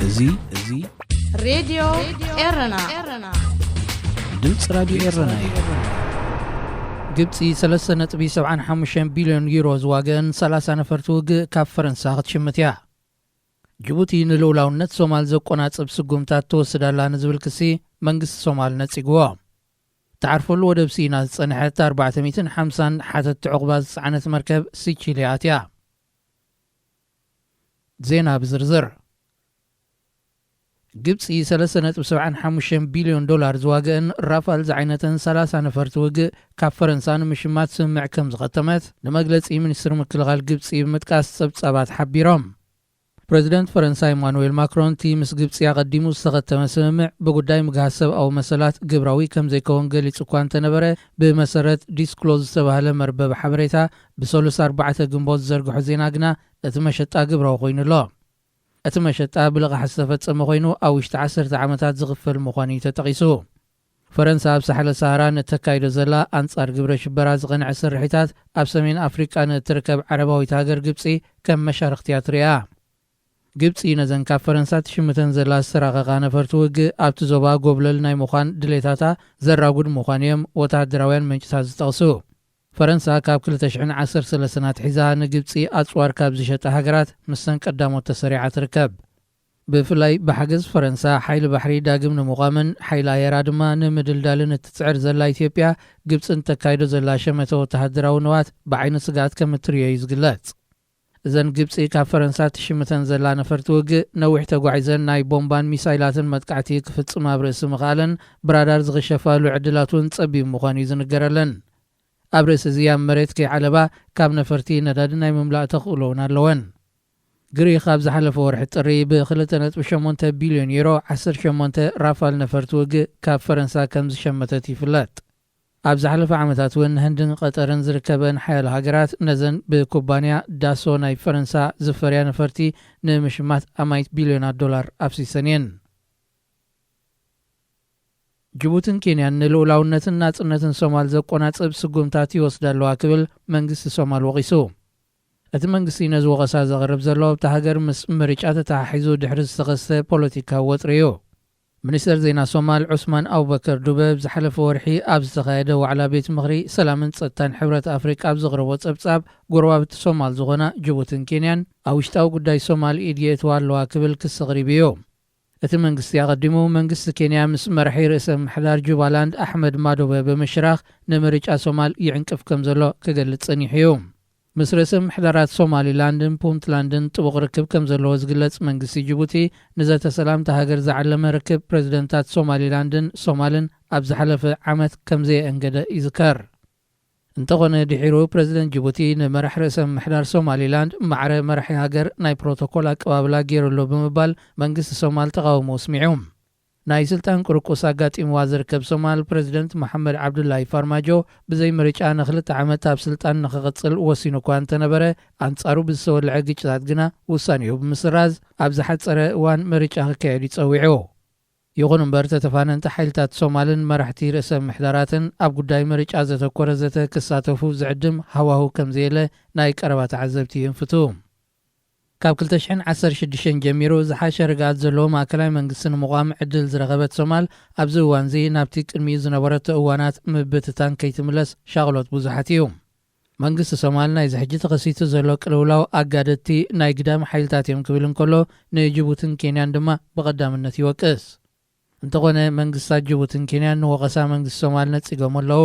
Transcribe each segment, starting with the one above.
እዚ እዚ ሬድዮ ኤረና፣ ድምፂ ራዲዮ ኤረና እዩ። ግብፂ ሰለስተ ነጥቢ ሰብዓን ሓሙሽተን ቢልዮን ዩሮ ዝዋገአን ሰላሳ ነፈርቲ ውግእ ካብ ፈረንሳ ክትሽምት እያ። ጅቡቲ ንልኡላውነት ሶማል ዘቆናጽብ ስጉምታት ትወስድ ኣላ ንዝብል ክሲ መንግስቲ ሶማል ነጺግዎ። ትዓርፈሉ ወደብ ሲና ዝጸንሐት ኣርባዕተ ሚእትን ሓምሳን ሓተትቲ ዕቑባ ዝጸዓነት መርከብ ሲቺልያ ኣትያ። ዜና ብዝርዝር። ግብጺ ሰለስተ ነጥቢ ሰብዓን ሓሙሽተን ቢልዮን ዶላር ዝዋገአን ራፋል ዝዓይነተን ሰላሳ ነፈርቲ ውግእ ካብ ፈረንሳ ንምሽማት ስምምዕ ከም ዝኸተመት ንመግለጺ ሚኒስትሪ ምክልኻል ግብጺ ብምጥቃስ ጸብጻባት ሓቢሮም። ፕረዚደንት ፈረንሳ ኢማኑኤል ማክሮን እቲ ምስ ግብጺ ኣቐዲሙ ዝተኸተመ ስምምዕ ብጉዳይ ምግሃስ ሰብኣዊ መሰላት ግብራዊ ከም ዘይከውን ገሊጹ እኳ እንተነበረ፣ ብመሰረት ዲስክሎዝ ዝተባህለ መርበብ ሓበሬታ ብሰሉስ ኣርባዕተ ግንቦት ዝዘርግሖ ዜና ግና እቲ መሸጣ ግብራዊ ኮይኑ ኣሎ። እቲ መሸጣ ብልቓሕ ዝተፈጸመ ኮይኑ ኣብ ውሽጢ ዓሰርተ ዓመታት ዝኽፈል ምዃኑ እዩ ተጠቒሱ። ፈረንሳ ኣብ ሳሕለ ሰሃራ ንእተካይዶ ዘላ ኣንጻር ግብረ ሽበራ ዝቐንዐ ስርሒታት ኣብ ሰሜን ኣፍሪቃ ንእትርከብ ዓረባዊት ሃገር ግብጺ ከም መሻርኽቲ እያ ትርእያ። ግብጺ ነዘን ካብ ፈረንሳ ትሽምተን ዘላ ዝተራቐቓ ነፈርቲ ውግእ ኣብቲ ዞባ ጎብለል ናይ ምዃን ድሌታታ ዘራጉድ ምዃን እዮም ወተሃደራውያን ምንጭታት ዝጠቕሱ። ፈረንሳ ካብ ክልተ ሽሕን ዓሰርተ ሰለስተን ኣትሒዛ ንግብጺ ኣጽዋር ካብ ዝሸጣ ሃገራት ምስተን ቀዳሞት ተሰሪዓ ትርከብ። ብፍላይ ብሓገዝ ፈረንሳ ሓይሊ ባሕሪ ዳግም ንምቋምን ሓይሊ ኣየራ ድማ ንምድልዳልን እትጽዕር ዘላ ኢትዮጵያ፣ ግብጺ ንተካይዶ ዘላ ሸመተ ወተሃደራዊ ንዋት ብዓይኒ ስግኣት ከም እትርእዮ እዩ ዝግለጽ። እዘን ግብጺ ካብ ፈረንሳ ትሽምተን ዘላ ነፈርቲ ውግእ ነዊሕ ተጓዒዘን ናይ ቦምባን ሚሳይላትን መጥቃዕቲ ክፍጽማ ኣብ ርእሲ ምኽኣለን ብራዳር ዝኽሸፋሉ ዕድላት እውን ጸቢብ ምዃኑ እዩ ዝንገረለን። ኣብ ርእሲ እዚ ኣብ መሬት ከይዓለባ ካብ ነፈርቲ ነዳዲ ናይ ምምላእ ተኽእሎ እውን ኣለወን። ግሪኽ ኣብ ዝሓለፈ ወርሒ ጥሪ ብክልተ ነጥቢ ሸሞንተ ቢልዮን ዩሮ ዓሰርተ ሸሞንተ ራፋል ነፈርቲ ውግእ ካብ ፈረንሳ ከም ዝሸመተት ይፍለጥ። ኣብ ዝሓለፈ ዓመታት እውን ህንድን ቀጠርን ዝርከበን ሓያሎ ሃገራት ነዘን ብኩባንያ ዳሶ ናይ ፈረንሳ ዝፈርያ ነፈርቲ ንምሽማት ኣማይት ቢልዮናት ዶላር ኣፍሲሰን እየን። ጅቡትን ኬንያን ንልኡላውነትን ናጽነትን ሶማል ዘቆናጽብ ስጉምታት ይወስዳ ኣለዋ ክብል መንግስቲ ሶማል ወቒሱ። እቲ መንግስቲ ነዚ ወቐሳ ዘቕርብ ዘሎ ኣብታ ሃገር ምስ ምርጫ ተተሓሒዙ ድሕሪ ዝተኸስተ ፖለቲካዊ ወጥሪ እዩ። ሚኒስተር ዜና ሶማል ዑስማን ኣቡበከር ዱበ ኣብ ዝሓለፈ ወርሒ ኣብ ዝተኻየደ ዋዕላ ቤት ምኽሪ ሰላምን ጸጥታን ሕብረት ኣፍሪቃ ኣብ ዘቕረቦ ጸብጻብ፣ ጎረባብቲ ሶማል ዝኾና ጅቡትን ኬንያን ኣብ ውሽጣዊ ጉዳይ ሶማል ኢድ የእትዋ ኣለዋ ክብል ክሲ ኣቕሪቡ እዩ። እቲ መንግስቲ ኣቐዲሙ መንግስቲ ኬንያ ምስ መራሒ ርእሰ ምምሕዳር ጁባላንድ ኣሕመድ ማዶበ ብምሽራኽ ንምርጫ ሶማል ይዕንቅፍ ከም ዘሎ ክገልጽ ጸኒሑ እዩ። ምስ ርእሰ ምምሕዳራት ሶማሊላንድን ፑንትላንድን ጥቡቕ ርክብ ከም ዘለዎ ዝግለጽ መንግስቲ ጅቡቲ፣ ንዘተ ሰላም እታ ሃገር ዝዓለመ ርክብ ፕረዚደንታት ሶማሊላንድን ሶማልን ኣብ ዝሓለፈ ዓመት ከም ዘየእንገደ ይዝከር። እንተኾነ ድሒሩ ፕረዚደንት ጅቡቲ ንመራሕ ርእሰ ምምሕዳር ሶማሊላንድ ማዕረ መራሒ ሃገር ናይ ፕሮቶኮል ኣቀባብላ ገይሩ ኣሎ ብምባል መንግስቲ ሶማል ተቓውሞ ኣስሚዑ። ናይ ስልጣን ቁርቁስ ኣጋጢምዋ ዝርከብ ሶማል ፕረዚደንት መሓመድ ዓብዱላይ ፋርማጆ ብዘይ ምርጫ ንክልተ ዓመት ኣብ ስልጣን ንክቕጽል ወሲኑ እኳ እንተነበረ፣ ኣንጻሩ ብዝተወልዐ ግጭታት ግና ውሳኔኡ ብምስራዝ ኣብ ዝሓጸረ እዋን ምርጫ ክካየድ እዩ ጸዊዑ። ይኹን እምበር ተተፋነንቲ ሓይልታት ሶማልን መራሕቲ ርእሰ ምሕዳራትን ኣብ ጉዳይ ምርጫ ዘተኮረ ዘተ ክሳተፉ ዝዕድም ሃዋሁ ከም ዘየለ ናይ ቀረባ ተዓዘብቲ ይንፍቱ። ካብ ክልተ ሽሕን ዓሰርተ ሽዱሽተን ጀሚሩ ዝሓሸ ርግኣት ዘለዎ ማእከላይ መንግስቲ ንምቋም ዕድል ዝረኸበት ሶማል፣ ኣብዚ እዋንዚ ናብቲ ቅድሚኡ ዝነበረቶ እዋናት ምብትታን ከይትምለስ ሻቕሎት ብዙሓት እዩ። መንግስቲ ሶማል ናይዚ ሕጂ ተኸሲቱ ዘሎ ቅልውላው ኣጋደድቲ ናይ ግዳም ሓይልታት እዮም ክብል እንከሎ፣ ንጅቡትን ኬንያን ድማ ብቐዳምነት ይወቅስ። እንተኾነ መንግስታት ጅቡትን ኬንያን ንወቐሳ መንግስቲ ሶማል ነጺጎም ኣለዉ።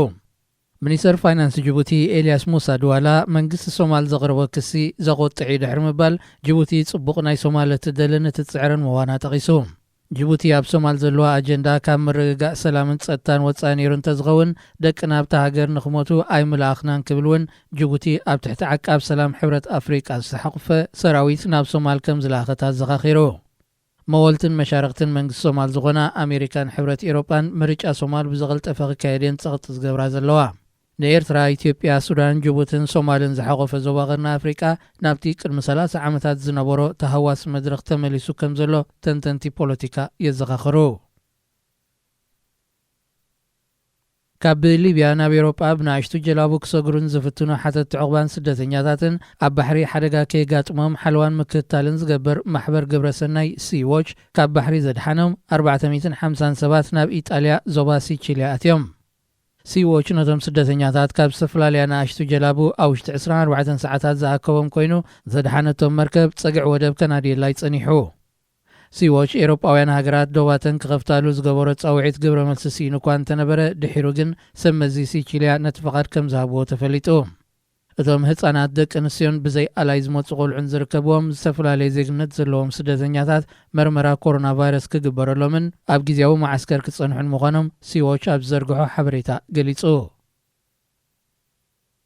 ሚኒስተር ፋይናንስ ጅቡቲ ኤልያስ ሙሳ ድዋላ፣ መንግስቲ ሶማል ዘቕረቦ ክሲ ዘቖጥዕ እዩ ድሕሪ ምባል፣ ጅቡቲ ጽቡቕ ናይ ሶማል እትደልን እትጽዕርን ምዃና ጠቒሱ። ጅቡቲ ኣብ ሶማል ዘለዋ ኣጀንዳ ካብ ምርግጋእ ሰላምን ጸጥታን ወጻኢ ነይሩ እንተዝኸውን፣ ደቅና ኣብታ ሃገር ንኽሞቱ ኣይምለኣኽናን ክብል እውን ጅቡቲ ኣብ ትሕቲ ዓቃብ ሰላም ሕብረት ኣፍሪቃ ዝተሓቑፈ ሰራዊት ናብ ሶማል ከም ዝለኣኸት ኣዘኻኺሩ። መወልትን መሻርኽትን መንግስቲ ሶማል ዝኾና ኣሜሪካን ሕብረት ኤውሮጳን ምርጫ ሶማል ብዝቐልጠፈ ክካየድ እየን ጸቕጢ ዝገብራ ዘለዋ። ንኤርትራ፣ ኢትዮጵያ፣ ሱዳን፣ ጅቡትን ሶማልን ዝሓቖፈ ዞባ ቀርኒ ኣፍሪቃ ናብቲ ቅድሚ ሰላሳ ዓመታት ዝነበሮ ተሃዋሲ መድረኽ ተመሊሱ ከም ዘሎ ተንተንቲ ፖለቲካ የዘኻኽሩ። ካብ ሊብያ ናብ ኤውሮጳ ብንኣሽቱ ጀላቡ ክሰግሩን ዝፍትኑ ሓተትቲ ዕቑባን ስደተኛታትን ኣብ ባሕሪ ሓደጋ ከየጋጥሞም ሓለዋን ምክትታልን ዝገብር ማሕበር ግብረሰናይ ሲዎች ካብ ባሕሪ ዘድሓኖም ኣርባዕተ ሚእትን ሓምሳን ሰባት ናብ ኢጣልያ ዞባ ሲቺልያ ኣትዮም። ሲዎች ነቶም ስደተኛታት ካብ ዝተፈላለያ ንኣሽቱ ጀላቡ ኣብ ውሽጢ ዕስራን ኣርባዕተን ሰዓታት ዝኣከቦም ኮይኑ፣ ዘድሓነቶም መርከብ ጸግዒ ወደብ ከናድየላ ይጸኒሑ። ሲዎች ኤውሮጳውያን ሃገራት ዶባተን ክኸፍታሉ ዝገበሮ ጻውዒት ግብረ መልሲ ስኢኑ እኳ እንተነበረ፣ ድሒሩ ግን ሰብ መዚ ሲቺልያ ነቲ ፈቓድ ከም ዝሃብዎ ተፈሊጡ። እቶም ህጻናት፣ ደቂ ኣንስትዮን ብዘይ ኣላይ ዝመጹ ቆልዑን ዝርከብዎም ዝተፈላለየ ዜግነት ዘለዎም ስደተኛታት መርመራ ኮሮና ቫይረስ ክግበረሎምን ኣብ ግዜያዊ መዓስከር ክጸንሑን ምዃኖም ሲዎች ኣብ ዝዘርግሖ ሓበሬታ ገሊጹ።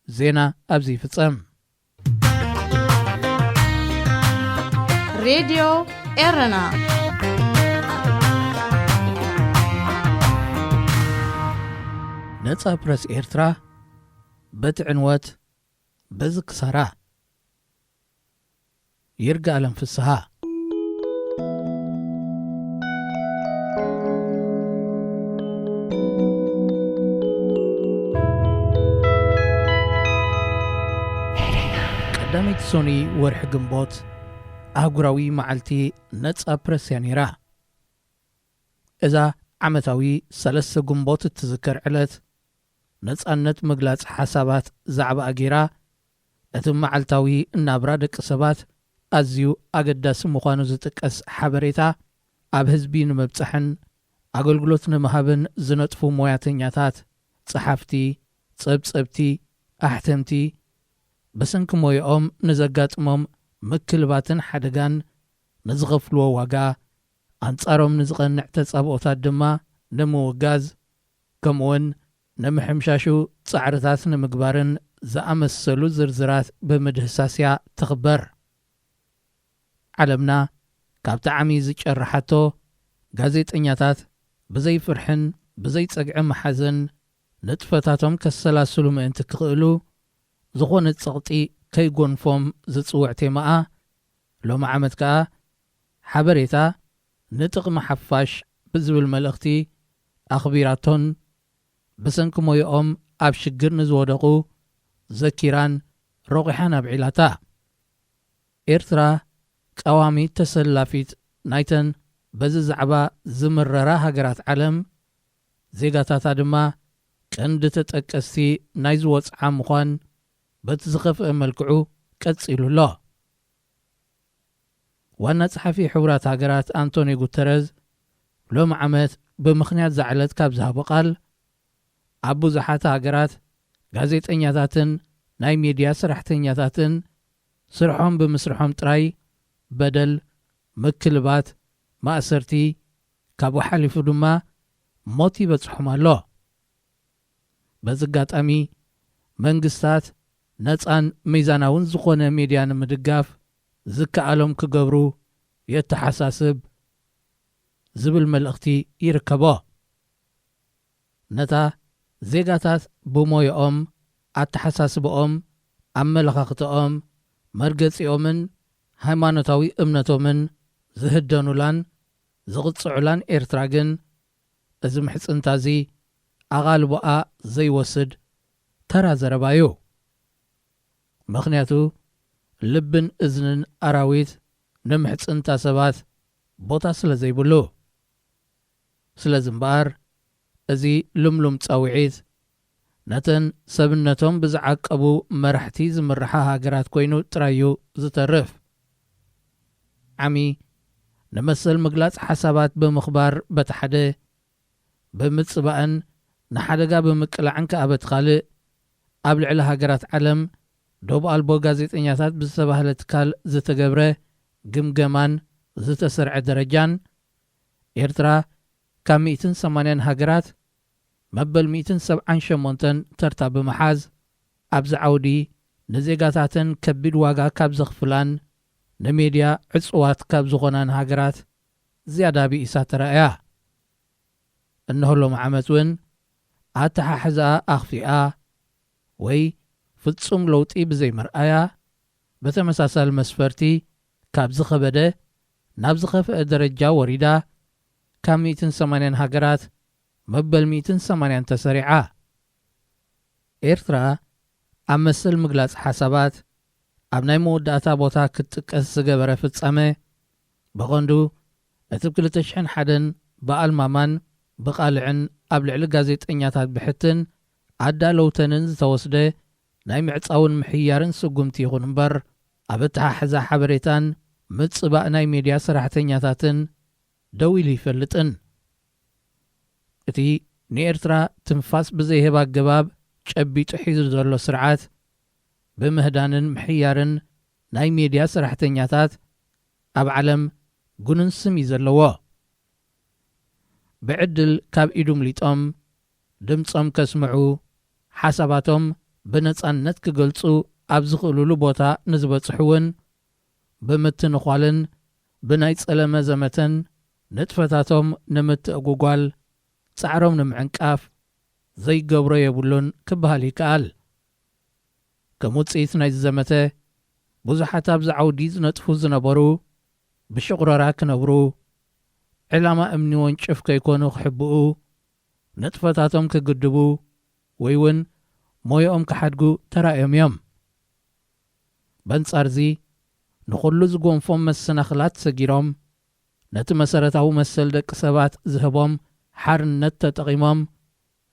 ዜና ኣብዚ ይፍጸም። ሬድዮ ኤረና ነጻ ፕረስ ኤርትራ በቲ ዕንወት በዚ ክሳራ። ይርጋለም ፍስሃ። ቀዳመይቲ ሶኒ ወርሒ ግንቦት ኣህጉራዊ መዓልቲ ነጻ ፕረስ እያ ነይራ። እዛ ዓመታዊ ሰለስተ ግንቦት እትዝከር ዕለት፣ ነጻነት ምግላጽ ሓሳባት ዛዕባኣ ገይራ፣ እቲ መዓልታዊ ናብራ ደቂ ሰባት ኣዝዩ ኣገዳሲ ምዃኑ ዝጥቀስ ሓበሬታ ኣብ ህዝቢ ንምብጻሕን ኣገልግሎት ንምሃብን ዝነጥፉ ሞያተኛታት፣ ጸሓፍቲ፣ ጸብጸብቲ፣ ኣሕተምቲ፣ ብሰንኪ ሞያኦም ንዘጋጥሞም ምክልባትን ሓደጋን ንዝኸፍልዎ ዋጋ፣ ኣንጻሮም ንዝቐንዕ ተጻብኦታት ድማ ንምውጋዝ፣ ከምኡውን ንምሕምሻሹ ጻዕርታት ንምግባርን ዝኣመሰሉ ዝርዝራት ብምድህሳስ እያ ትኽበር። ዓለምና ካብ ጣዕሚ ዝጨርሓቶ፣ ጋዜጠኛታት ብዘይ ፍርሕን ብዘይ ጸግዒ መሓዘን ንጥፈታቶም ከሰላስሉ ምእንቲ ክኽእሉ፣ ዝኾነ ጸቕጢ ከይጎንፎም ዝጽውዕ ቴማኣ፣ ሎሚ ዓመት ከኣ ሓበሬታ ንጥቕሚ ሓፋሽ ብዝብል መልእኽቲ ኣኽቢራቶን ብሰንኪ ሞያኦም ኣብ ሽግር ንዝወደቑ ዘኪራን ሮቒሓን ኣብዒላታ። ኤርትራ ቀዋሚት ተሰላፊት ናይተን በዚ ዛዕባ ዝምረራ ሃገራት ዓለም፣ ዜጋታታ ድማ ቀንዲ ተጠቀስቲ ናይዚ ወጽዓ ምዃን በቲ ዝኸፍአ መልክዑ ቀጺሉ ኣሎ። ዋና ጸሓፊ ሕቡራት ሃገራት ኣንቶኒ ጉተረዝ ሎሚ ዓመት ብምኽንያት እዛ ዕለት ካብ ዝሃቦ ቃል፣ ኣብ ብዙሓት ሃገራት ጋዜጠኛታትን ናይ ሚድያ ሰራሕተኛታትን ስርሖም ብምስርሖም ጥራይ በደል፣ ምክልባት፣ ማእሰርቲ፣ ካብኡ ሓሊፉ ድማ ሞት ይበጽሖም ኣሎ። በዚ ኣጋጣሚ መንግስታት ነጻን ሚዛናውን ዝኾነ ሚድያ ንምድጋፍ ዝከኣሎም ክገብሩ የተሓሳስብ ዝብል መልእኽቲ ይርከቦ። ነታ ዜጋታት ብሞያኦም፣ ኣተሓሳስባኦም፣ ኣመለኻኽታኦም፣ መርገጺኦምን ሃይማኖታዊ እምነቶምን ዝህደኑላን ዝቕጽዑላን ኤርትራ ግን፣ እዚ ምሕጽንታ እዚ ኣቓልቦኣ ዘይወስድ ተራ ዘረባ እዩ። ምኽንያቱ፣ ልብን እዝንን ኣራዊት ንምሕጽንታ ሰባት ቦታ ስለ ዘይብሉ። ስለዚ እምበኣር፣ እዚ ልምሉም ጻውዒት፣ ነተን ሰብነቶም ብዝዓቀቡ መራሕቲ ዝምርሓ ሃገራት ኮይኑ ጥራይ እዩ ዝተርፍ። ዓሚ ንመሰል ምግላጽ ሓሳባት ብምኽባር በቲ ሓደ፣ ብምጽባእን ንሓደጋ ብምቅላዕን ከኣ በቲ ካልእ፣ ኣብ ልዕሊ ሃገራት ዓለም ዶብ ኣልቦ ጋዜጠኛታት ብዝተባህለ ትካል ዝተገብረ ግምገማን ዝተሰርዐ ደረጃን፣ ኤርትራ ካብ ሚእትን ሰማንያን ሃገራት መበል ሚእትን ሰብዓን ሸሞንተን ተርታ ብምሓዝ፣ ኣብዚ ዓውዲ ንዜጋታተን ከቢድ ዋጋ ካብ ዘኽፍላን ንሜድያ ዕጹዋት ካብ ዝኾናን ሃገራት ዝያዳ ብኢሳ ተራእያ። እንሆ ሎሚ ዓመት እውን ኣተሓሕዛኣ ኣኽፊኣ ወይ ፍጹም ለውጢ ብዘይምርኣያ፣ ብተመሳሳሊ መስፈርቲ ካብ ዝኸበደ ናብ ዝኸፍአ ደረጃ ወሪዳ፣ ካብ ሚእትን ሰማንያን ሃገራት መበል ሚእትን ሰማንያን ተሰሪዓ። ኤርትራ ኣብ መሰል ምግላጽ ሓሳባት ኣብ ናይ መወዳእታ ቦታ ክትጥቀስ ዝገበረ ፍጻመ፣ ብቐንዱ እቲ ብ ክልተ ሽሕን ሓደን ብኣልማማን ብቓልዕን ኣብ ልዕሊ ጋዜጠኛታት ብሕትን ኣዳለውተንን ዝተወስደ ናይ ምዕጻውን ምሕያርን ስጉምቲ ይኹን እምበር፣ ኣብ ኣተሓሕዛ ሓበሬታን ምጽባእ ናይ ሜድያ ሰራሕተኛታትን ደው ኢሉ ይፈልጥን። እቲ ንኤርትራ ትንፋስ ብዘይህብ ኣገባብ ጨቢጡ ሒዙ ዘሎ ስርዓት፣ ብምህዳንን ምሕያርን ናይ ሜድያ ሰራሕተኛታት ኣብ ዓለም ግኑን ስም እዩ ዘለዎ። ብዕድል ካብ ኢዱ ምሊጦም ድምጾም ከስምዑ፣ ሓሳባቶም ብነጻነት ክገልጹ ኣብ ዝኽእሉሉ ቦታ ንዝበጽሑ እውን፣ ብምትንዃልን ብናይ ጸለመ ዘመተን ንጥፈታቶም ንምትእጉጓል ጻዕሮም ንምዕንቃፍ ዘይገብሮ የብሉን ክበሃል ይከኣል። ከም ውጽኢት ናይዚ ዘመተ፣ ብዙሓት ኣብዚ ዓውዲ ዝነጥፉ ዝነበሩ ብሽቑረራ ክነብሩ፣ ዕላማ እምኒ ወንጭፍ ከይኮኑ ክሕብኡ፣ ንጥፈታቶም ክግድቡ ወይ እውን ሞያኦም ክሓድጉ ተራእዮም እዮም። በንጻርዚ፣ ንኹሉ ዝጎንፎም መሰናኽላት ሰጊሮም፣ ነቲ መሰረታዊ መሰል ደቂ ሰባት ዝህቦም ሓርነት ተጠቒሞም፣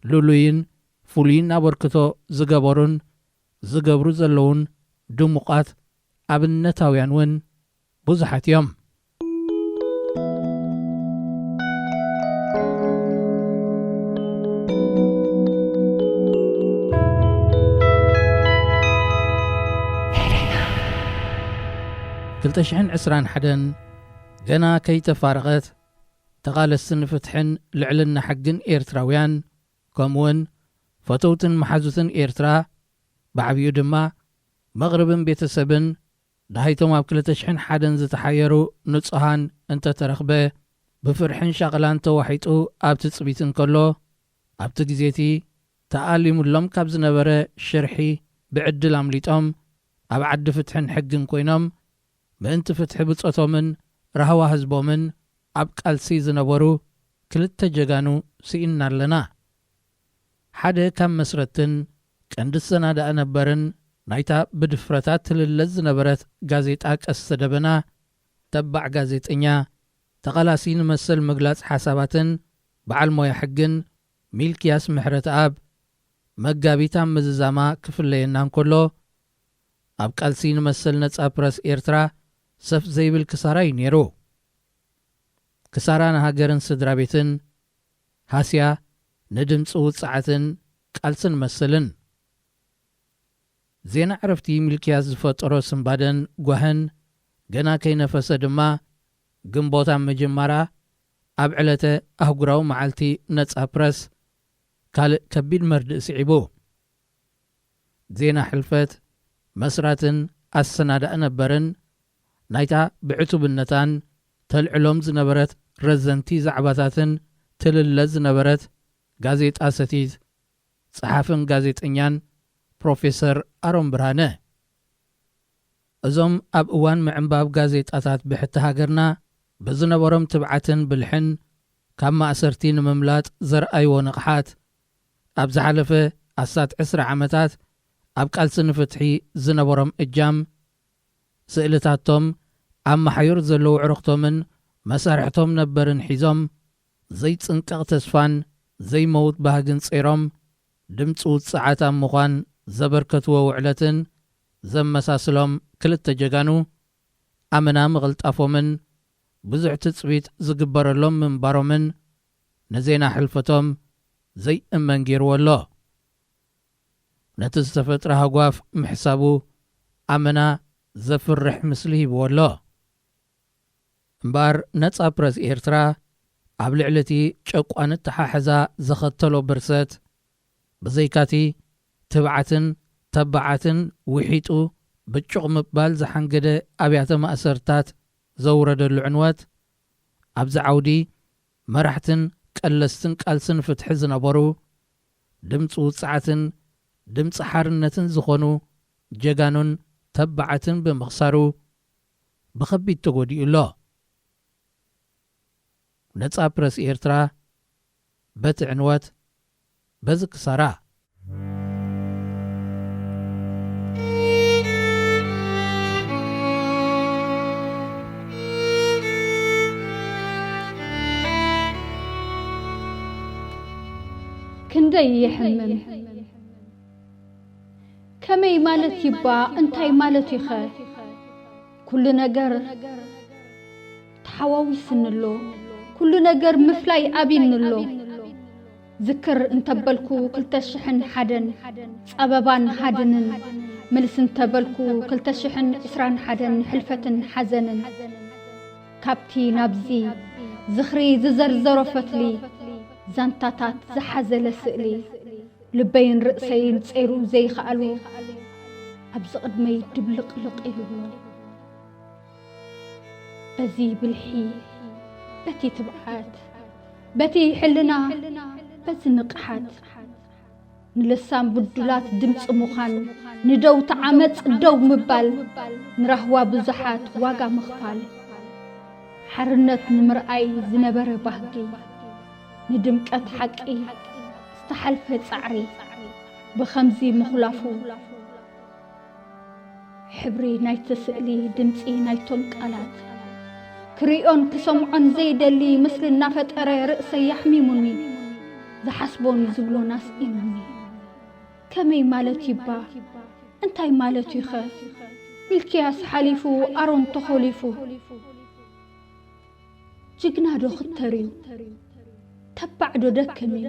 ልሉይን ፍሉይን ኣበርክቶ ዝገበሩን ዝገብሩ ዘለውን ድሙቓት ኣብነታውያን እውን ብዙሓት እዮም። ክልተ ሽሕን ዕስራን ሓደን ገና ከይተፋረቐት፣ ተቓለስቲ ንፍትሕን ልዕልና ሕግን ኤርትራውያን፣ ከምኡውን ፈተውትን መሓዙትን ኤርትራ፣ ብዓብዩ ድማ መቕርብን ቤተሰብን፣ ደሃይቶም ኣብ ክልተ ሽሕን ሓደን ዝተሓየሩ ንጹሃን እንተተረኽበ፣ ብፍርሕን ሻቕላን ተዋሒጡ ኣብ ትጽቢት እንከሎ፣ ኣብቲ ግዜ እቲ ተኣሊሙሎም ካብ ዝነበረ ሽርሒ ብዕድል ኣምሊጦም፣ ኣብ ዓዲ ፍትሕን ሕግን ኮይኖም፣ ምእንቲ ፍትሒ ብጾቶምን ራህዋ ህዝቦምን ኣብ ቃልሲ ዝነበሩ ክልተ ጀጋኑ ስኢንና ኣለና። ሓደ ካብ መስረትን ቀንዲ ሰናዳእ ነበርን ናይታ ብድፍረታ ትልለ ዝነበረት ጋዜጣ ቀስተ ደበና፣ ተባዕ ጋዜጠኛ፣ ተቓላሲ ንመሰል ምግላጽ ሓሳባትን በዓል ሞያ ሕግን ሚልክያስ ምሕረተኣብ፣ መጋቢት ኣብ ምዝዛማ ክፍለየና እንከሎ፣ ኣብ ቃልሲ ንመሰል ነጻ ፕረስ ኤርትራ ሰፍ ዘይብል ክሳራ እዩ ነይሩ። ክሳራ ንሃገርን ስድራ ቤትን፣ ሃስያ ንድምጺ ውጽዓትን ቃልስን መስልን። ዜና ዕረፍቲ ሚልክያስ ዝፈጠሮ ስንባደን ጓህን ገና ከይነፈሰ ድማ፣ ግንቦት ኣብ ምጅማራ፣ ኣብ ዕለተ ኣህጉራዊ መዓልቲ ነጻ ፕረስ፣ ካልእ ከቢድ መርድእ ስዒቡ። ዜና ሕልፈት መስራትን ኣሰናዳእ ነበርን ናይታ ብዕቱብነታን ተልዕሎም ዝነበረት ረዘንቲ ዛዕባታትን ትልለ ዝነበረት ጋዜጣ ሰቲት፣ ጸሓፍን ጋዜጠኛን ፕሮፌሰር ኣሮን ብርሃነ። እዞም ኣብ እዋን ምዕንባብ ጋዜጣታት ብሕቲ ሃገርና ብዝነበሮም ትብዓትን ብልሕን ካብ ማእሰርቲ ንምምላጥ ዘርኣይዎ ንቕሓት፣ ኣብ ዝሓለፈ ኣስታት ዕስራ ዓመታት ኣብ ቃልሲ ንፍትሒ ዝነበሮም እጃም፣ ስእልታቶም ኣብ መሓዩር ዘለዉ ኣዕሩኽቶምን መሳርሕቶም ነበርን ሒዞም፣ ዘይጽንቀቕ ተስፋን ዘይመውት ባህግን ጸይሮም፣ ድምጺ ውጽዓት ኣብ ምዃን ዘበርከትዎ ውዕለትን ዘመሳስሎም ክልተ ጀጋኑ፣ ኣመና ምቕልጣፎምን ብዙሕ ትጽቢት ዝግበረሎም ምንባሮምን ንዜና ሕልፈቶም ዘይእመን ገይርዎ ኣሎ። ነቲ ዝተፈጥረ ሃጓፍ ምሕሳቡ ኣመና ዘፍርሕ ምስሊ ሂብዎ ኣሎ። እምበኣር ነጻ ፕረስ ኤርትራ ኣብ ልዕሊ እቲ ጨቋኒ ኣተሓሕዛ ዘኸተሎ ብርሰት፣ ብዘይካቲ ትብዓትን ተባዓትን ውሒጡ ብጩቕ ምባል ዝሓንገደ ኣብያተ ማእሰርታት ዘውረደሉ ዕንወት፣ ኣብዚ ዓውዲ መራሕትን ቀለስትን ቃልስን ፍትሒ ዝነበሩ፣ ድምፂ ውፅዓትን ድምፂ ሓርነትን ዝኾኑ ጀጋኑን ተባዓትን ብምኽሳሩ ብኸቢድ ተጎዲኡ ኣሎ። ነጻ ፕረስ ኤርትራ በቲ ዕንወት፣ በዚ ክሳራ። ክንደይ የሕምም! ከመይ ማለት ይባ እንታይ ማለት ይኸ? ኩሉ ነገር ተሓዋዊስንሎ፣ ኩሉ ነገር ምፍላይ ኣብይንሎ። ዝክር እንተበልኩ ክልተ ሽሕን ሓደን ጸበባን ሃድንን፣ መልስ እንተበልኩ ክልተ ሽሕን ዕስራን ሓደን ሕልፈትን ሓዘንን። ካብቲ ናብዚ ዝኽሪ ዝዘርዘሮ ፈትሊ ዛንታታት ዝሓዘለ ስእሊ ልበይን ርእሰይን ጸይሩ ዘይኸኣሉ ኣብዚ ቅድመይ ድብልቕልቕ ኢሉሎ። በዚ ብልሒ፣ በቲ ትብዓት፣ በቲ ሕልና፣ በዚ ንቕሓት፣ ንልሳን ብዱላት ድምፂ ምዃን፣ ንደውቲ ዓመፅ ደው ምባል፣ ንራህዋ ብዙሓት ዋጋ ምኽፋል፣ ሓርነት ንምርኣይ ዝነበረ ባህጊ፣ ንድምቀት ሓቂ ዝተሓልፈ ፃዕሪ ብኸምዚ ምኹላፉ፣ ሕብሪ ናይቲ ስእሊ፣ ድምጺ ናይቶም ቃላት፣ ክሪኦን ክሰምዖን ዘይደሊ ምስሊ እናፈጠረ ርእሰይ ኣሕሚሙኒ። ዝሓስቦን ዝብሎን ኣስኢኑኒ። ከመይ ማለት ይባ? እንታይ ማለት እዩኸ? ሚልክያስ ሓሊፉ፣ ኣሮን ተኾሊፉ። ጅግና ዶ ክተር እዩ? ተባዕ ዶ ደክም እዩ?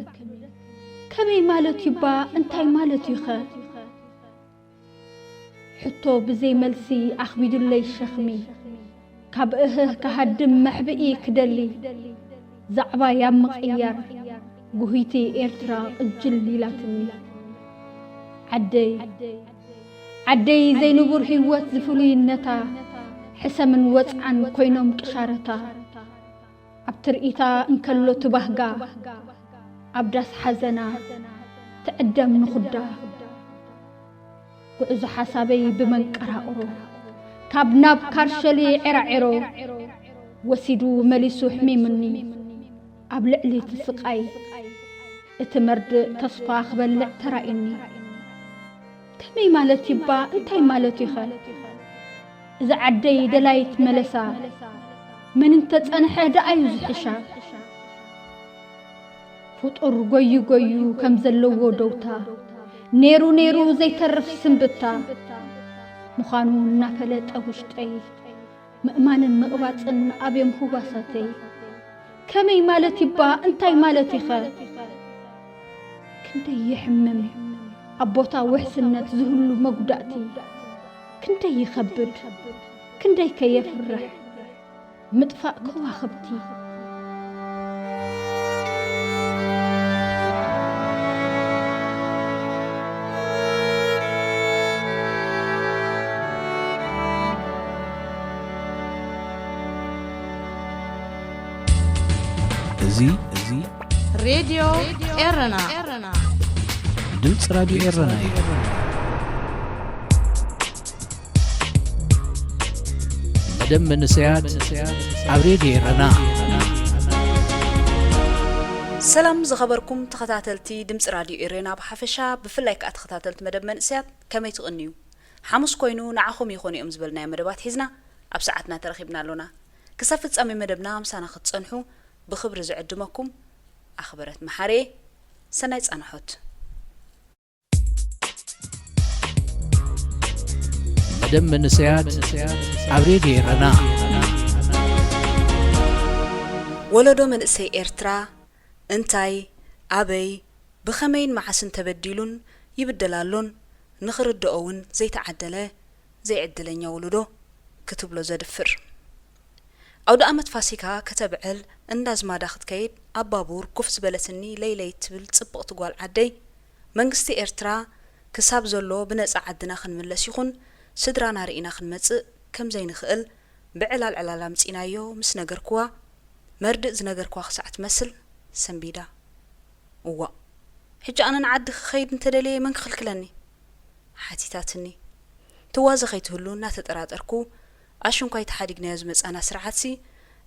ከመይ ማለት ይባ? እንታይ ማለት እዩኸ? ሕቶ ብዘይ መልሲ ኣኽቢዱለይ ሸኽሚ። ካብ እህህ ክሃድም መሕብኢ ክደሊ፣ ዛዕባይ ኣብ ምቕያር፣ ጉህይቲ ኤርትራ ቅጅል ኢላትኒ። ዓደይ፣ ዓደይ ዘይንቡር ህይወት ዝፍሉይነታ፣ ሕሰምን ወጽዓን ኮይኖም ቅሻረታ። ኣብ ትርኢታ እንከሎ ትባህጋ፣ ኣብ ዳስ ሓዘና ትዕደም ንኹዳ። ጉዕዞ ሓሳበይ ብመንቀራቕሮ፣ ካብ ናብ ካርሸሊ ዔራዔሮ፣ ወሲዱ መሊሱ ኣሕሚሙኒ። ኣብ ልዕሊ እቲ ስቓይ፣ እቲ መርድእ ተስፋ ክበልዕ ተራእዩኒ። ከመይ ማለት ይባ? እንታይ ማለት እዩኸ? እዚ ዓደይ ደላይት መለሳ፣ መን እንተጸንሐ ደኣዩ ዝሕሻ። ፍጡር ጎዩ ጎዩ ከም ዘለዎ ደውታ፣ ኔሩ ኔሩ ዘይተርፍ ስንብታ ምዃኑ እናፈለጠ ውሽጠይ ምእማንን ምቕባጽን ኣብዮም ህዋሳተይ። ከመይ ማለት ይባ? እንታይ ማለት ይኸ? ክንደይ ይሕምም ኣብ ቦታ ውሕስነት ዝህሉ መጉዳእቲ፣ ክንደይ ይኸብድ፣ ክንደይ ከየፍርሕ ምጥፋእ ከዋኽብቲ። እዚ፣ እዚ ሬድዮ ኤረና፣ ድምፂ ራድዮ ኤረና እዩ። መደብ መንእሰያት ኣብ ሬድዮ ኤረና። ሰላም ዝኸበርኩም ተኸታተልቲ ድምፂ ራድዮ ኤረና ብሓፈሻ፣ ብፍላይ ከኣ ተኸታተልቲ መደብ መንእሰያት ከመይ ትቕንዩ? ሓሙስ ኮይኑ ንዓኹም ይኾኑ እዮም ዝበልናዮ መደባት ሒዝና ኣብ ሰዓትና ተረኺብና ኣሎና። ክሳብ ፍጻሜ መደብና ምሳና ክትጸንሑ ብኽብሪ ዝዕድመኩም ኣኽበረት መሓሬ። ሰናይ ጻንሖት። መደብ መንእሰያት ኣብ ሬድዮ ኤረና። ወለዶ መንእሰይ ኤርትራ እንታይ፣ ኣበይ፣ ብኸመይን መዓስን ተበዲሉን ይብደል ኣሎን ንኽርድኦ እውን ዘይተዓደለ ዘይዕድለኛ ወለዶ ክትብሎ ዘድፍር። ኣውደ ኣመት ፋሲካ ከተብዕል እንዳ ዝማዳ ክትከይድ ኣብ ባቡር ኮፍ ዝበለትኒ ለይለይ ትብል ጽብቕቲ ጓል ዓደይ፣ መንግስቲ ኤርትራ ክሳብ ዘሎ ብነጻ ዓድና ክንምለስ ይኹን ስድራና ርኢና ክንመጽእ ከም ዘይንኽእል ብዕላል ዕላል ኣምጺእናዮ ምስ ነገርክዋ፣ መርድእ ዝነገርክዋ ክሳዕ ትመስል ሰንቢዳ። እዋእ፣ ሕጂ ኣነ ንዓዲ ክኸይድ እንተደልየ መን ክኽልክለኒ? ሓቲታትኒ። ትዋዘ ከይትህሉ እናተጠራጠርኩ፣ ኣሽንኳይ ተሓዲግናዮ ዝመጻና ስርዓትሲ፣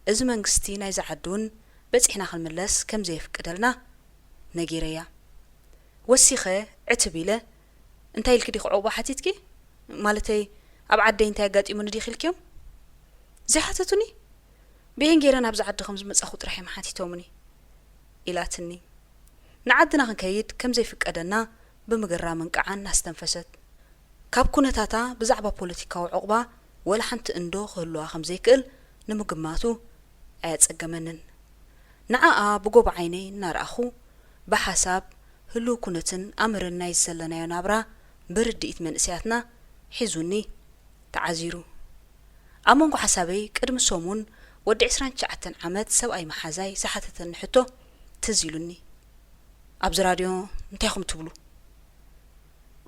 እዚ መንግስቲ ናይዛ ዓዲ እውን በጺሕና ክንምለስ ከም ዘየፍቅደልና ነጊረያ። ወሲኸ ዕትብ ኢለ፣ "እንታይ ኢልኪ ዲኺ ዕቑባ ሓቲትኪ? ማለተይ፣ ኣብ ዓደይ እንታይ ኣጋጢሙኒ ዲኺ ኢልክዮም? ዘይሓተቱኒ? ብሄን ገይረ ናብዚ ዓዲ ከም ዝመጻኹ ጥራሕ እዮም ሓቲቶምኒ" ኢላትኒ። ንዓድና ክንከይድ ከም ዘይፍቀደና ብምግራምን ቃዓን ኣስተንፈሰት። ካብ ኩነታታ ብዛዕባ ፖለቲካዊ ዑቕባ ወላ ሓንቲ እንዶ ክህልዋ ከም ዘይክእል ንምግማቱ ኣየጸገመንን። ንዓኣ ብጎቦ ዓይነይ እናረኣኹ፣ ብሓሳብ፣ ህሉው ኩነትን ኣምርን ናይ ዝዘለናዮ ናብራ ብርድኢት መንእሰያትና ሒዙኒ ተዓዚሩ። ኣብ መንጎ ሓሳበይ ቅድሚ ሰሙን ወዲ ዕስራን ትሽዓተን ዓመት ሰብኣይ መሓዛይ ዝሓተተኒ ሕቶ ትዝ ኢሉኒ። ኣብዚ ራድዮ እንታይ ኢኹም ትብሉ?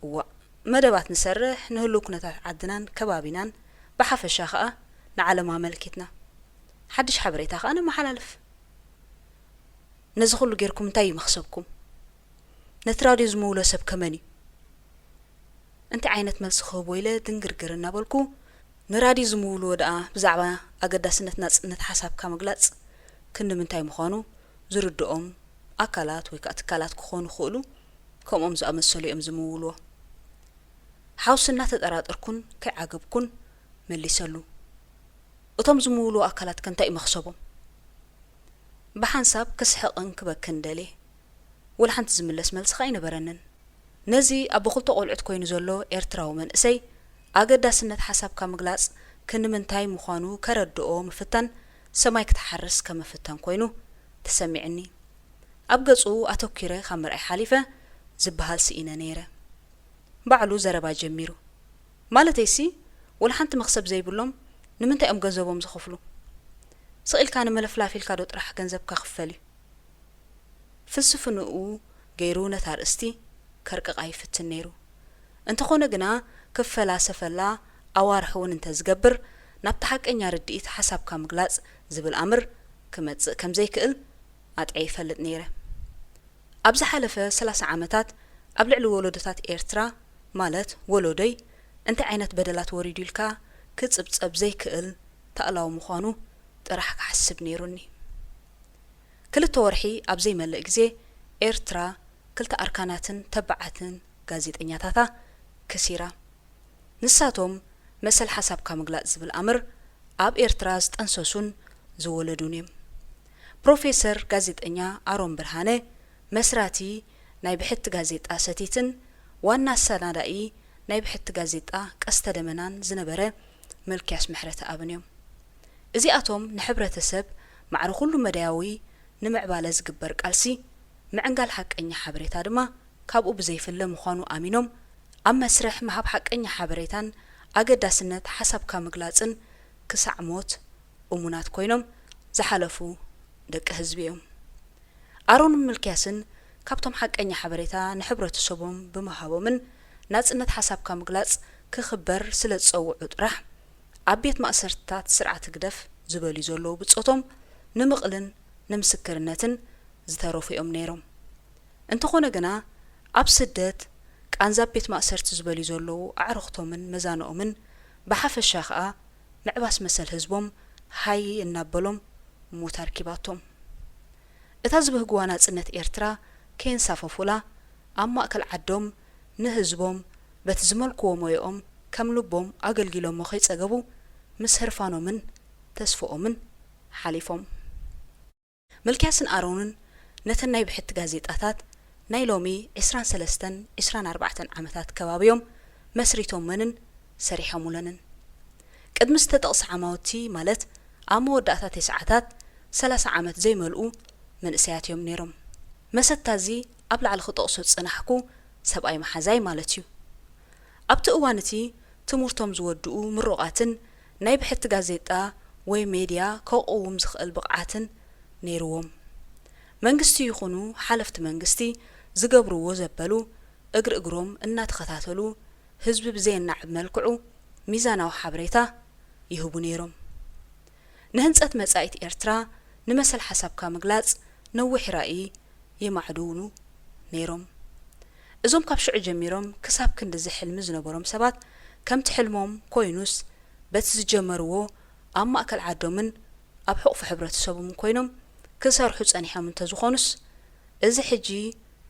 እዋእ፣ መደባት ንሰርሕ፣ ንህሉው ኩነታት ዓድናን ከባቢናን ብሓፈሻ ኸኣ ንዓለም ኣመልኪትና ሓድሽ ሓበሬታ ኸኣ ነመሓላልፍ። ነዚ ኹሉ ጌርኩም እንታይ እዩ መኽሰብኩም? ነቲ ራድዮ ዝምውሎ ሰብ ከመን እዩ? እንታይ ዓይነት መልሲ ክህቦ ኢለ ድንግርግር እናበልኩ፣ ንራድዮ ዝምውልዎ ደኣ ብዛዕባ ኣገዳስነት ናጽነት ሓሳብካ ምግላጽ ክንዲ ምንታይ ምዃኑ ዝርድኦም ኣካላት ወይ ከኣ ትካላት ክኾኑ ይኽእሉ፣ ከምኦም ዝኣመሰሉ እዮም ዝምውልዎ። ሓውሲ እናተጠራጠርኩን ከይዓገብኩን መሊሰሉ። እቶም ዝምውልዎ ኣካላት ከ እንታይ እዩ መኽሰቦም? ብሓንሳብ ክስሕቕን ክበክን ደልየ። ወላ ሓንቲ ዝምለስ መልሲ ኸኣ ኣይነበረንን። ነዚ ኣቦ ክልተ ቆልዑት ኮይኑ ዘሎ ኤርትራዊ መንእሰይ፣ ኣገዳስነት ሓሳብካ ምግላጽ ክንምንታይ ምዃኑ ከረድኦ ምፍታን ሰማይ ክትሓርስ ከም ምፍታን ኮይኑ ተሰሚዕኒ። ኣብ ገጹ ኣተኲረ ካብ ምርኣይ ሓሊፈ ዝበሃል ስኢነ ነይረ። ባዕሉ ዘረባ ጀሚሩ። ማለተይሲ፣ ወላ ሓንቲ መኽሰብ ዘይብሎም ንምንታይ እዮም ገንዘቦም ዝኸፍሉ? ስቕ ኢልካ ንመለፍላፍ ኢልካ ዶ ጥራሕ ገንዘብካ ክፈል እዩ? ፍልስፍንኡ ገይሩ ነታ ኣርእስቲ ከርቅቓ ይፍትን ነይሩ። እንተኾነ ግና፣ ክፈላሰፈላ ኣዋርሕ እውን እንተዝገብር፣ ናብቲ ሓቀኛ ርድኢት ሓሳብካ ምግላጽ ዝብል ኣምር ክመጽእ ከም ዘይክእል ኣጥዕየ ይፈልጥ ነይረ። ኣብ ዝሓለፈ ሰላሳ ዓመታት ኣብ ልዕሊ ወለዶታት ኤርትራ፣ ማለት ወለዶይ፣ እንታይ ዓይነት በደላት ወሪዱ ኢልካ ክጽብጸብ ዘይክእል ታእላዊ ምዃኑ ጥራሕ ክሓስብ ነይሩኒ። ክልተ ወርሒ ኣብ ዘይመልእ ግዜ ኤርትራ ክልተ ኣርካናትን ተባዓትን ጋዜጠኛታታ ከሲራ። ንሳቶም መሰል ሓሳብካ ምግላጽ ዝብል ኣምር ኣብ ኤርትራ ዝጠንሰሱን ዝወለዱን እዮም። ፕሮፌሰር ጋዜጠኛ ኣሮን ብርሃነ፣ መስራቲ ናይ ብሕቲ ጋዜጣ ሰቲትን ዋና ኣሰናዳኢ ናይ ብሕቲ ጋዜጣ ቀስተ ደመናን ዝነበረ ምልክያስ ምሕረተኣብን እዮም። እዚኣቶም ንሕብረተሰብ ማዕረ ኩሉ መዳያዊ ንምዕባለ ዝግበር ቃልሲ፣ ምዕንጋል ሓቀኛ ሓበሬታ ድማ ካብኡ ብዘይፍለ ምዃኑ ኣሚኖም፣ ኣብ መስርሕ ምሃብ ሓቀኛ ሓበሬታን ኣገዳስነት ሓሳብካ ምግላጽን ክሳዕ ሞት እሙናት ኮይኖም ዝሓለፉ ደቂ ህዝቢ እዮም። ኣሮንን ምልክያስን ካብቶም ሓቀኛ ሓበሬታ ንሕብረተሰቦም ብምሃቦምን ናጽነት ሓሳብካ ምግላጽ ክኽበር ስለ ዝጸውዑ ጥራሕ፣ ኣብ ቤት ማእሰርትታት ስርዓት ህግደፍ ዝበልዩ ዘለዉ ብጾቶም ንምቕልን ንምስክርነትን ዝተረፉ እዮም ነይሮም። እንተኾነ ግና፣ ኣብ ስደት ቃንዛ ቤት ማእሰርቲ ዝበልዩ ዘለዉ ኣዕሩኽቶምን መዛንኦምን፣ ብሓፈሻ ኸኣ ምዕባስ መሰል ህዝቦም ሃይ እናበሎም ሞት ኣርኪባቶም። እታ ዝብህግዋ ናጽነት ኤርትራ ከየንሳፈፉላ፣ ኣብ ማእከል ዓዶም ንህዝቦም በቲ ዝመልክዎ ሞያኦም ከም ልቦም ኣገልጊሎሞ ከይጸገቡ፣ ምስ ህርፋኖምን ተስፍኦምን ሓሊፎም። ምልክያስን ኣሮንን ነተን ናይ ብሕቲ ጋዜጣታት ናይ ሎሚ ዕስራን ሰለስተን ዕስራን ኣርባዕተን ዓመታት ከባብዮም መስሪቶመንን ሰሪሖሙለንን። ቅድሚ ዝተጠቕሰ ዓማውቲ፣ ማለት ኣብ መወዳእታ ተስዓታት፣ ሰላሳ ዓመት ዘይመልኡ መንእሰያት እዮም ነይሮም። መሰታ እዚ ኣብ ላዕሊ ክጠቕሶ ዝጸናሕኩ ሰብኣይ መሓዛይ ማለት እዩ። ኣብቲ እዋን እቲ ትምህርቶም ዝወድኡ ምሩቓትን ናይ ብሕቲ ጋዜጣ ወይ ሜድያ ከቕውም ዝኽእል ብቕዓትን ነይርዎም። መንግስቲ ይኹኑ ሓለፍቲ መንግስቲ ዝገብርዎ ዘበሉ እግሪ እግሮም እናተኸታተሉ ህዝቢ ብዘየናዕብ መልክዑ ሚዛናዊ ሓበሬታ ይህቡ ነይሮም። ንህንጸት መጻኢት ኤርትራ ንመሰል ሓሳብካ ምግላጽ ነዊሕ ራእይ የማዕድውኑ ነይሮም። እዞም ካብ ሽዑ ጀሚሮም ክሳብ ክንድዚ ሕልሚ ዝነበሮም ሰባት ከምቲ ሕልሞም ኮይኑስ በቲ ዝጀመርዎ ኣብ ማእከል ዓዶምን ኣብ ሕቑፊ ሕብረተሰቦምን ኮይኖም ክሰርሑ ጸኒሖም እንተዝኾኑስ፣ እዚ ሕጂ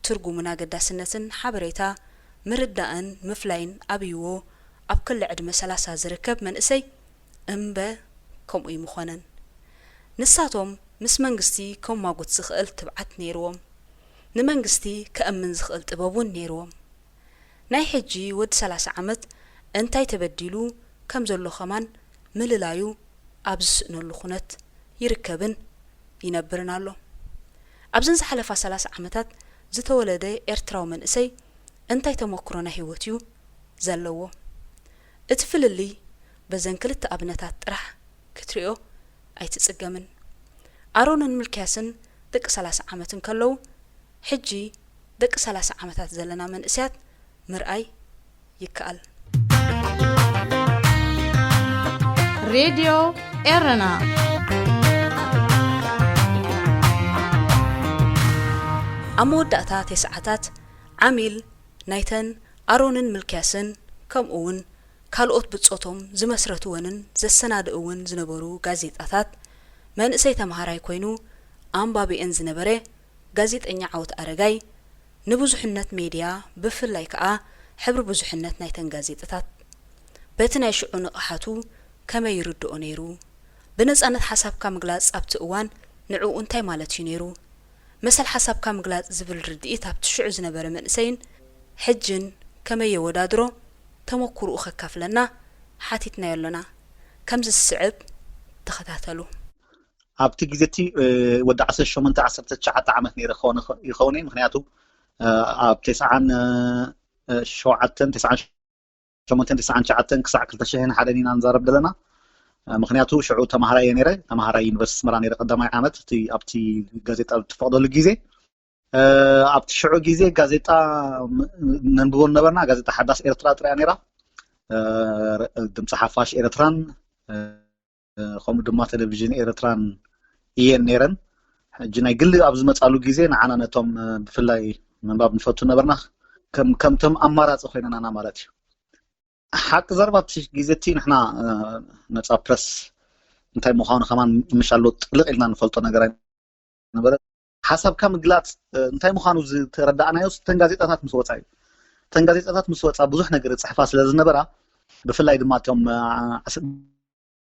ትርጉምን ኣገዳስነትን ሓበሬታ ምርዳእን ምፍላይን ኣብይዎ ኣብ ክሊ ዕድመ ሰላሳ ዝርከብ መንእሰይ እምበ ከምኡ ኣይምኾነን። ንሳቶም ምስ መንግስቲ ከማጉት ዝኽእል ትብዓት ነይርዎም። ንመንግስቲ ከእምን ዝኽእል ጥበብ እውን ነይርዎም። ናይ ሕጂ ወዲ ሰላሳ ዓመት እንታይ ተበዲሉ ከም ዘሎ ከማን ምልላዩ ኣብ ዝስእነሉ ኩነት ይርከብን ይነብርን ኣሎ። ኣብዘን ዝሓለፋ ሰላሳ ዓመታት ዝተወለደ ኤርትራዊ መንእሰይ እንታይ ተመክሮ ናይ ህይወት እዩ ዘለዎ? እቲ ፍልልይ በዘን ክልተ ኣብነታት ጥራሕ ክትሪኦ ኣይትጽገምን። ኣሮንን ምልክያስን ደቂ ሰላሳ ዓመት እንከለዉ፣ ሕጂ ደቂ ሰላሳ ዓመታት ዘለና መንእሰያት ምርኣይ ይከኣል። ሬድዮ ኤረና። ኣብ መወዳእታ ተስዓታት ዓሚል ናይተን ኣሮንን ምልክያስን ከምኡ እውን ካልኦት ብጾቶም ዝመስረትወንን ዘሰናድእወን ዝነበሩ ጋዜጣታት መንእሰይ ተምሃራይ ኮይኑ ኣንባቢኤን ዝነበረ ጋዜጠኛ ዓወት ኣረጋይ ንብዙሕነት ሜድያ ብፍላይ ከኣ ሕብሪ ብዙሕነት ናይተን ጋዜጣታት በቲ ናይ ሽዑ ንቕሓቱ ከመይ ይርድኦ ነይሩ? ብነጻነት ሓሳብካ ምግላጽ ኣብቲ እዋን ንዕኡ እንታይ ማለት እዩ ነይሩ? መሰል ሓሳብካ ምግላጽ ዝብል ርድኢት ኣብቲ ሽዑ ዝነበረ መንእሰይን ሕጅን ከመይ የወዳድሮ? ተመኩርኡ ከካፍለና ሓቲትናዮ ኣለና። ከምዚ ዝስዕብ ተኸታተሉ። ኣብቲ ግዜ እቲ ወዲ ዓሰርተ ሸሞንተ ዓሰርተ ትሽዓተ ዓመት ነይረ ክኸውን ይኸውን እየ። ምኽንያቱ ኣብ ተስዓን ሸውዓተን ተስዓን ሸሞንተን ተስዓን ትሽዓተን ክሳዕ ክልተ ሽሕን ሓደን ኢና ንዛረብ ዘለና። ምኽንያቱ ሽዑ ተምሃራይ እየ ነይረ፣ ተምሃራይ ዩኒቨርሲቲ ኣስመራ ነይረ ቀዳማይ ዓመት እቲ ኣብቲ ጋዜጣ ብትፈቕደሉ ግዜ። ኣብቲ ሽዑ ግዜ ጋዜጣ ነንብቦ ነበርና። ጋዜጣ ሓዳስ ኤርትራ ጥራያ ነይራ። ድምፂ ሓፋሽ ኤርትራን ከምኡ ድማ ቴሌቪዥን ኤርትራን እየን ነይረን። ሕጂ ናይ ግሊ ኣብ ዝመፃሉ ግዜ ንዓና ነቶም ብፍላይ ምንባብ ንፈቱ ነበርና ከምቶም ኣማራፂ ኮይነናና ማለት እዩ። ሓቂ ዘረባ ኣብቲ ግዜ እቲ ንሕና ነፃ ፕረስ እንታይ ምዃኑ ከማን ምሻሎ ጥልቕ ኢልና ንፈልጦ ነገር ኣይነበረ። ሓሳብካ ምግላፅ እንታይ ምዃኑ ዝተረዳእናዮ እተን ጋዜጣታት ምስ ወፃ እዩ። እተን ጋዜጣታት ምስ ወፃ ብዙሕ ነገር ይፅሕፋ ስለ ዝነበራ ብፍላይ ድማ እቶም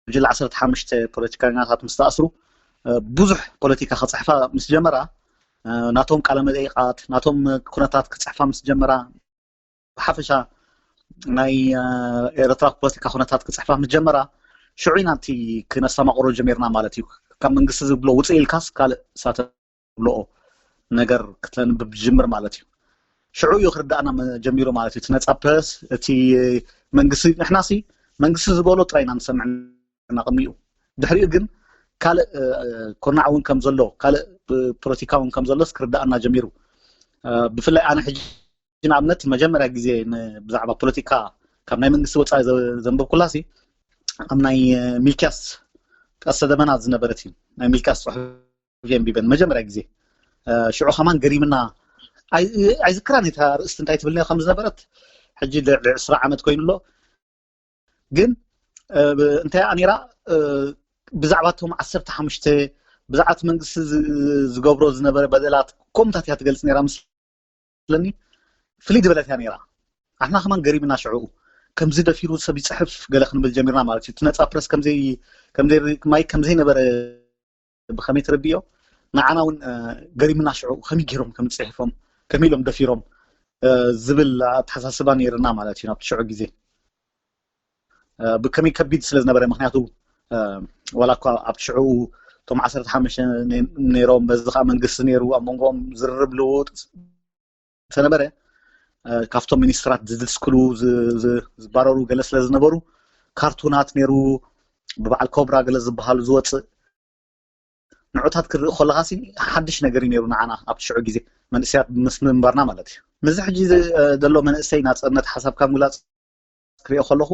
ጉጅለ ዓሰርተ ሓሙሽተ ፖለቲከኛታት ምስ ተኣስሩ ብዙሕ ፖለቲካ ክፅሕፋ ምስ ጀመራ ናቶም ቃለ መጠይቃት ናቶም ኩነታት ክፅሕፋ ምስ ጀመራ ብሓፈሻ ናይ ኤረትራ ፖለቲካ ኩነታት ክፅሕፋ ምስ ጀመራ ሽዑ ኢና እቲ ክነስተማቕሮ ጀሚርና ማለት እዩ። ካብ መንግስቲ ዝብሎ ውፅእ ኢልካስ ካልእ እሳተ ብልኦ ነገር ክተንብብ ትጅምር ማለት እዩ። ሽዑ እዩ ክርዳእና ጀሚሩ ማለት እዩ። እቲ ነፃ ፕረስ እቲ መንግስቲ ንሕናሲ መንግስቲ ዝበሎ ጥራይ ኢና ንሰምዕ ነርና ቅድሚኡ። ድሕሪኡ ግን ካልእ ኩርናዕ እውን ከም ዘሎ ካልእ ፖለቲካ እውን ከም ዘሎስ ክርዳእና ጀሚሩ። ብፍላይ ኣነ ሕጂ ንኣብነት መጀመርያ ግዜ ብዛዕባ ፖለቲካ ካብ ናይ መንግስቲ ወፃኢ ዘንበብኩላሲ ኣብ ናይ ሚልኪያስ ቀስተ ደመና ዝነበረት እዩ። ናይ ሚልኪያስ ፅሑፍ እየ ኣንቢበ ንመጀመርያ ግዜ። ሽዑ ከማን ገሪምና ኣይዝክራን እታ ርእስቲ እንታይ ትብል ከም ዝነበረት ሕጂ ልዕሊ ዕስራ ዓመት ኮይኑ ኣሎ። ግን እንታይ እያ ነይራ ብዛዕባ እቶም ዓሰርተ ሓሙሽተ ብዛዕባ እቲ መንግስቲ ዝገብሮ ዝነበረ በደላት ከምኡታት እያ ትገልፅ ነይራ ምስለኒ። ፍልይ ዝበለት እያ ነይራ። ኣሕና ከማን ገሪምና ሽዑ ከምዚ ደፊሩ ሰብ ይፅሕፍ ገለ ክንብል ጀሚርና ማለት እዩ። እቲ ነፃ ፕረስ ከምዘይ ማይክ ከምዘይነበረ ብኸመይ ትረድዮ? ንዓና እውን ገሪምና ሽዑ ከመይ ገይሮም ከም ፅሒፎም ከመይ ኢሎም ደፊሮም ዝብል ኣተሓሳስባ ነይርና ማለት እዩ ናብቲ ሽዑ ግዜ። ብከመይ ከቢድ ስለ ዝነበረ ምክንያቱ ዋላ እኳ ኣብቲ ሽዑ እቶም ዓሰርተ ሓሙሽተ ነይሮም በዚ ከዓ መንግስቲ ነይሩ ኣብ መንጎኦም ዝርርብ ልውውጥ ዝተነበረ ካብቶም ሚኒስትራት ዝድስክሉ ዝባረሩ ገለ ስለ ዝነበሩ ካርቱናት ነይሩ ብበዓል ኮብራ ገለ ዝበሃሉ ዝወፅእ ንዑታት ክርኢ ከለካ ሲ ሓድሽ ነገር እዩ ነይሩ ንዓና ኣብቲ ሽዑ ግዜ መንእሰያት ምስ ምንባርና ማለት እዩ። ምስዚ ሕጂ ዘሎ መንእሰይ ናፅነት ሓሳብካ ምግላፅ ክሪኦ ከለኹ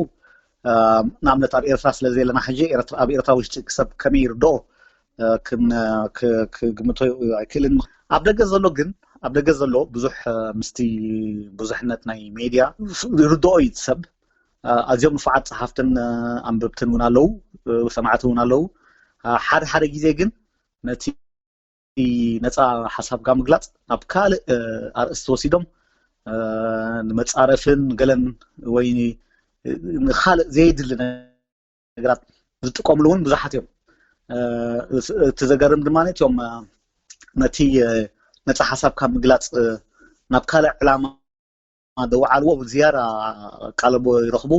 ንኣብነት ኣብ ኤርትራ ስለ ዘለና ሕጂ ኣብ ኤርትራ ውሽጢ ክሰብ ከመይ ይርድኦ ክግምቶ ኣይክእልን። ኣብ ደገ ዘሎ ግን ኣብ ደገ ዘሎ ብዙሕ ምስቲ ብዙሕነት ናይ ሜድያ ይርድኦ እዩ ሰብ ኣዝዮም ንፉዓት ጸሓፍትን ኣንበብትን እውን ኣለዉ፣ ሰማዕቲ እውን ኣለዉ። ሓደ ሓደ ግዜ ግን ነቲ ነጻ ሓሳብካ ምግላጽ ናብ ካልእ ኣርእስቲ ወሲዶም ንመጻረፍን ገለን ወይ ንኻልእ ዘየድሊ ነገራት ዝጥቀምሉ እውን ብዙሓት እዮም። እቲ ዘገርም ድማ እቲኦም ነቲ ነፃ ሓሳብ ካብ ምግላፅ ናብ ካልእ ዕላማ ደውዓልዎ ዝያዳ ቃለቦ ይረኽቡ።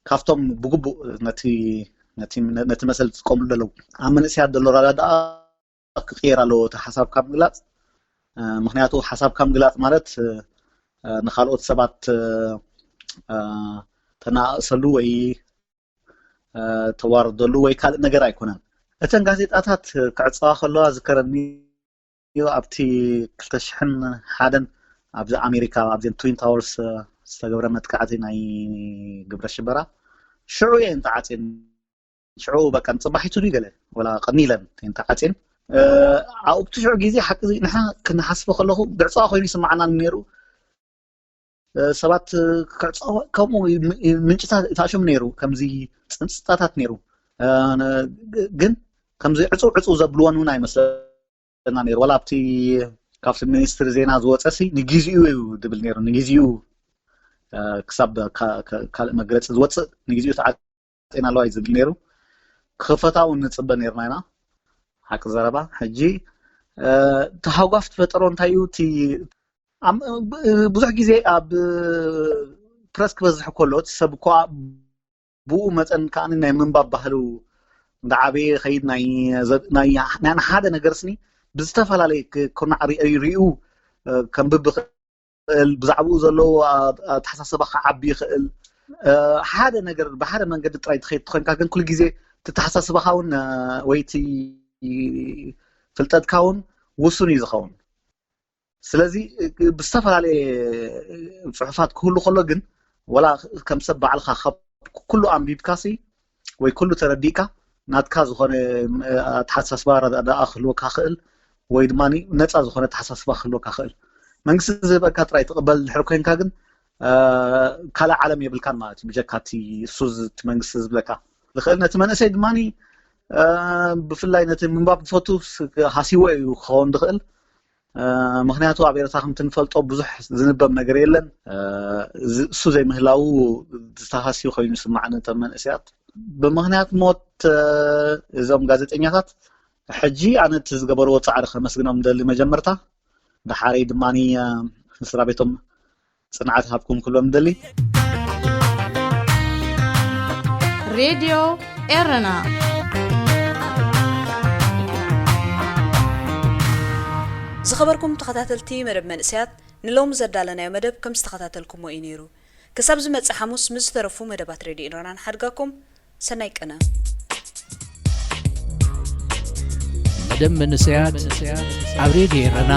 ካብቶም ብግቡእ ነቲ መሰል ዝጥቀምሉ ዘለዉ ኣብ መንእሰያት ዘሎ ረዳድኣ ክቕየር ኣለዎ። እቲ ሓሳብ ካብ ምግላፅ ምክንያቱ ሓሳብ ካብ ምግላፅ ማለት ንካልኦት ሰባት ተናእሰሉ ወይ ተዋርደሉ ወይ ካልእ ነገር ኣይኮነን። እተን ጋዜጣታት ክዕፀዋ ከለዋ ዝከረኒ ኣብቲ ክልተ ሽሕን ሓደን ኣብዚ ኣሜሪካ ኣብዘን ትዊን ታወርስ ዝተገብረ መጥቃዕቲ ናይ ግብረ ሽበራ ሽዑ እየን ተዓፅየን። ሽዑ በቃ ንፅባሒቱ ድዩ ገለ ወላ ቀኒለን እየን ተዓፅየን። ኣብቲ ሽዑ ግዜ ሓቂ ንሕና ክንሓስቦ ከለኹ ብዕፅዋ ኮይኑ ይስማዓና ነይሩ። ሰባት ከምኡ ምንጭታት ይተኣሾም ነይሩ፣ ከምዚ ፅንፅታታት ነይሩ። ግን ከምዚ ዕፁው ዕፁው ዘብልወን እውን ኣይመስለና ነይሩ። ዋላ ኣብቲ ካብቲ ሚኒስትሪ ዜና ዝወፀ ሲ ንግዚኡ እዩ ዝብል ነይሩ። ንግዚኡ ክሳብ ካልእ መግለፂ ዝወፅእ ንግዚኡ ተዓፂና ኣለዋ እዩ ዝብል ነይሩ። ክኸፈታ እውን ንፅበ ነይርና ኢና። ሓቂ ዘረባ ሕጂ ተሃጓፍ ትፈጠሮ እንታይ እዩ እቲ ብዙሕ ግዜ ኣብ ፕረስ ክበዝሕ ከሎ እቲ ሰብ እኳ ብኡ መጠን ከዓ ናይ ምንባብ ባህሉ እንዳዓበየ ኸይድ ናይ ሓደ ነገር ስኒ ብዝተፈላለየ ኮናዕ ሪኡ ከንብብ ይኽእል፣ ብዛዕባኡ ዘለዎ ኣተሓሳስባ ክዓቢ ይኽእል። ሓደ ነገር ብሓደ መንገዲ ጥራይ ትኸይድ ትኾንካ ግን ኩሉ ግዜ ትተሓሳስባኻ እውን ወይ እቲ ፍልጠትካ እውን ውሱን እዩ ዝኸውን። ስለዚ ብዝተፈላለየ ፅሑፋት ክህሉ ከሎ ግን ወላ ከም ሰብ ባዕልካ ካብ ኩሉ ኣንቢብካሲ ወይ ኩሉ ተረዲእካ ናትካ ዝኾነ ኣተሓሳስባ ረዳኣ ክህልወካ ክእል ወይ ድማ ነፃ ዝኾነ ኣተሓሳስባ ክህልወካ ክእል። መንግስቲ ዝህበካ ጥራይ ትቕበል ድሕር ኮይንካ ግን ካልእ ዓለም የብልካን ማለት እዩ። ብጀካ እቲ እሱ እቲ መንግስቲ ዝብለካ ዝኽእል ነቲ መንእሰይ ድማ ብፍላይ ነቲ ምንባብ ዝፈቱ ሃሲዎ እዩ ክኸውን ዝኽእል። ምክንያቱ ኣብ ኤርትራ ከምቲ ንፈልጦ ብዙሕ ዝንበብ ነገር የለን። እሱ ዘይምህላው ዝተሃስዩ ኮይኑ ይስማዓኒ። እቶም መንእሰያት ብምክንያት ሞት እዞም ጋዜጠኛታት ሕጂ ኣነ እቲ ዝገበርዎ ፃዕሪ ከመስግኖም ደሊ መጀመርታ ደሓረይ ድማ ንስድራ ቤቶም ፅንዓት ሃብኩም ክብሎም ደሊ። ሬድዮ ኤረና ዝኸበርኩም ተኸታተልቲ መደብ መንእሰያት ንሎሚ ዘዳለናዮ መደብ ከም ዝተኸታተልኩሞ እዩ ነይሩ። ክሳብ ዝመጽእ ሓሙስ ምስ ዝተረፉ መደባት ሬድዮ ኤረና ንሓድጋኩም። ሰናይ ቅነ። መደብ መንእሰያት ኣብ ሬድዮ ኤረና።